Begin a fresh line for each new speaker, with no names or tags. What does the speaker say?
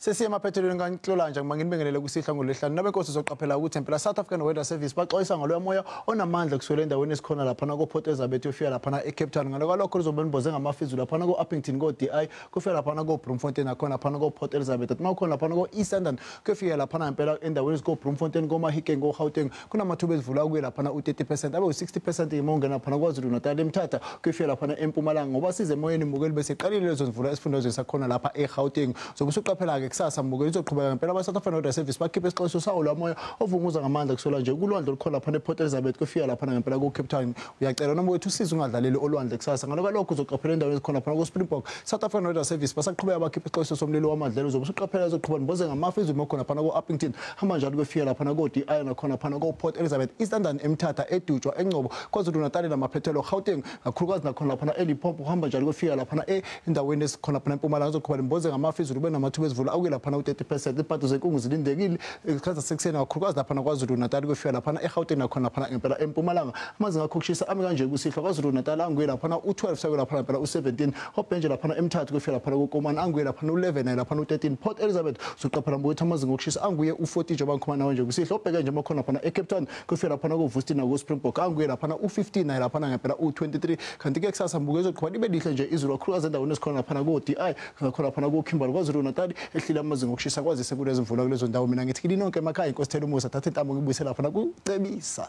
Sesiye emaphethelweni kaNhlolanja nginibingelele kusihla ngolwesihlanu. Nabenkosi uzoqaphela ukuthi impela South African Weather Service baxwayisa ngaloya moya onamandla kusukela endaweni esikhona laphana ko-Port Elizabeth uyofika laphana e-Cape Town. Ngalo kwalokho lizobe limboze ngamafu laphana ko-Upington ko-DI kufika laphana ko-Bloemfontein nakhona laphana ko-Port Elizabeth. Athi mawukhona laphana ko-East London kuyofika laphana impela endaweni eziko-Bloemfontein ko-Mahikeng ko-Gauteng kunamathuba ezivula kuye laphana u-30% abe u-60% uma ungena laphana KwaZulu Natal eMthatha kuyofika laphana eMpumalanga ngoba size emoyeni mbukeli bese iqalile lezo mvula esifundazweni sakhona lapha eGauteng. Zobe usuqaphela-ke kusasa mbukeli izoqhubeka ngempela aba-South African Weather Service bakhiphe isixwayiso sawo lo moya ovunguza ngamandla kusola nje kulwandle olukhona laphana ePort Elizabeth kuyofika laphana ngempela ku-Cape Town. Uyacela noma ukuthi usize ungadlaleli olwandle kusasa. Ngalo kwalokho uzoqaphela endaweni ezikhona laphana ko-Springbok. South African Weather Service basaqhubeka bakhiphe isixwayiso somlilo wamadlelo. Uzobe usuqaphela ezoqhuba nimboze ngamafu izulu khona laphana ko-Upington hamba njalo kuyofika laphana ko-DI nakhona laphana ko-Port Elizabeth, East London, eMthatha, eDutshwa, eNgcobo, KwaZulu Natal namaphethelo Gauteng kakhulukazi nakhona laphana eLimpopo kuhamba njalo kuyofika laphana endaweni esikhona laphana eMpumalanga izoqhuba limboze ngamafu izulu ube namathuba ezivula akuye laphana u-30%. Impatho zenkungu zilindekile isikhathi sasekuseni kakhulukazi laphana KwaZulu Natal kuyofika laphana eGauteng nakhona laphana ngempela eMpumalanga. Amazinga akho okushisa ami kanje kusihlwa KwaZulu Natal anguye laphana u-12 sakuye laphana ngempela u-17 Hobhenje laphana eMthatha kuyofika laphana kuKomani anguye laphana u-11 naye laphana u-13 Port Elizabeth uzoqaphela mbukuthi amazinga okushisa anguye u-14 njengoba ngikhuluma nawe nje kusihlwa. Obheke nje makhona laphana eCape Town kuyofika laphana ko-Worcester nako-Springbok anguye laphana u-15 naye laphana ngempela u-23. Kanti-ke kusasa mbuke izoqhuba libe lihle nje izulu kakhulukazi endaweni esikhona laphana ko-DI nakhona laphana ko-Kimberley KwaZulu Natal ehlile amazinga okushisa kwazise kulezi mvula kulezo ndawo. Mina ngithi kini nonke emakhaya inkosi thela umusa thatha intambo ngibuyise laphana kucebisa.